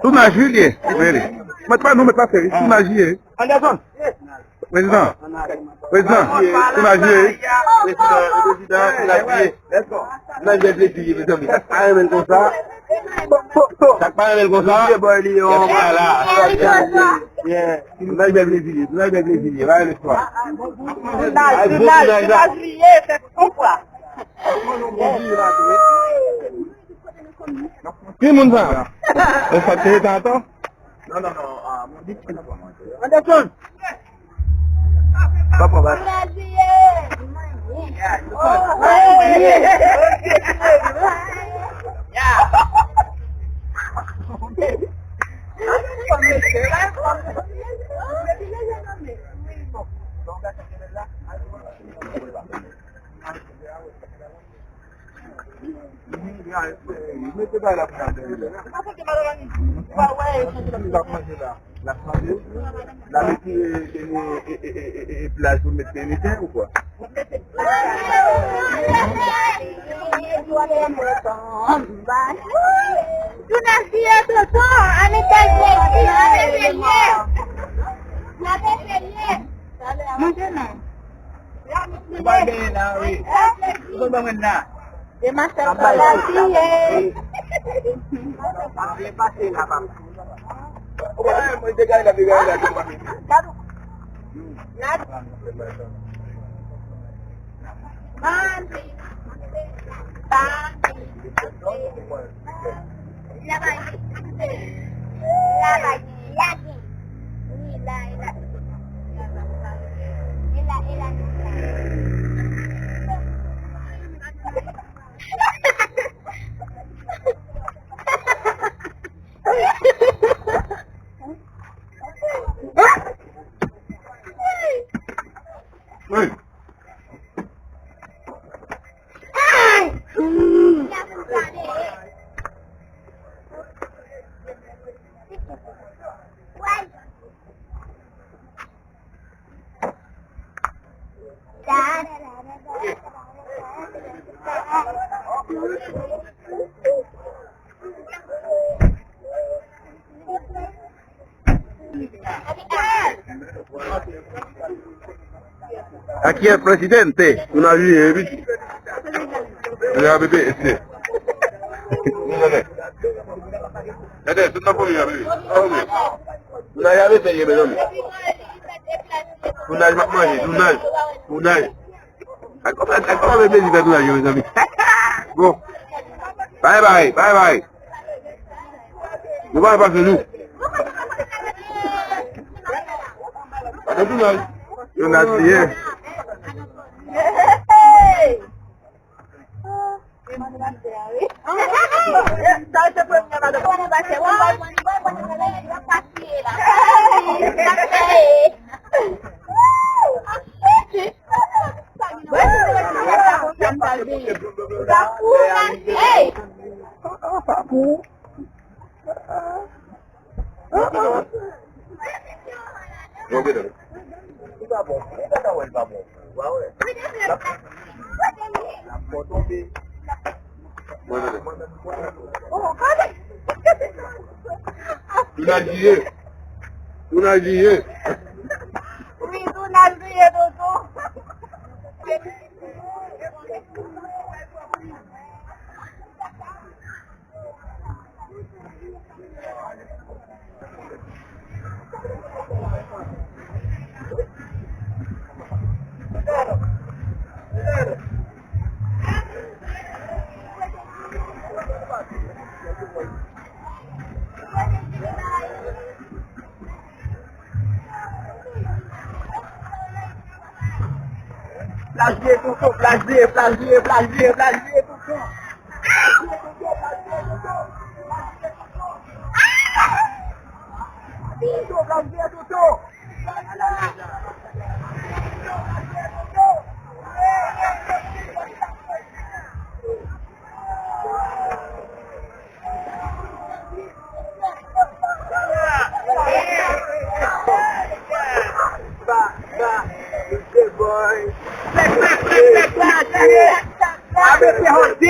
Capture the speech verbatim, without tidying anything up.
Tounaj li ye. Mèt pa nou, mèt pa fè. Tounaj li ye. Anderson. Prezidan. Prezidan. Tounaj li ye. Prezidan, prezidan, tounaj li ye. Tounaj bèl plezi li ye, mezanmi. Sa k pa renmen l konsa. Sa k pa renmen l konsa. Kèt la. Tounaj bèl plezi li ye. Tounaj bèl plezi li ye. Pa renmen l konsa. Tounaj, tounaj, tounaj li ye, fè konpwa. Ki moun sa? E sa te eta atò? Non, non, non, ah, mon dit ki nan fòm. Anderson! Pa pran bal. Mete bay la pou n ap bèl la. L ap manje la. L ap manje. L ap mete, e, e, e, plaj pou l met peyni ten ou kwa? Tounaj li ye, tonton. Ann etèl ye, ann etèl ye. Ann etèl ye. Manje non. Ou pral benyen la, wi. Ou konn ban mwen la. Demwazèl la piye. Mwen degay la, degay la, degay la. Bandi. Bandi. Lage, lage. Wi, la, e la. E la, e la, e la. Wi. Aquí el presidente, una vive, ¿viste? Una vive, este. Gade, tout nan fanmi an, bebe. Tounaj ap fè, mezanmi. Tounaj m ap manje, tounaj. Tounaj. Ak kòman, ak kòman bebe li fè tounaj yo, mezanmi. Bon. Bye bye, bye bye. Nou pa pase nou. Pase tounaj. Tounaj li ye. Hey! Yo, gade. Li pa bon. Li pa ta wè, li pa bon. Ou pa wè? L ap, l ap fò tonbe. Mwen, mwen, mwen. Tounaj li ye. Tounaj li ye. Wi, tounaj li ye, tonton. Plaj li ye, tonton, plaj li ye, plaj li ye, plaj li ye, plaj li ye, tonton. Tonton, plaj li ye, tonton. Abe P H D.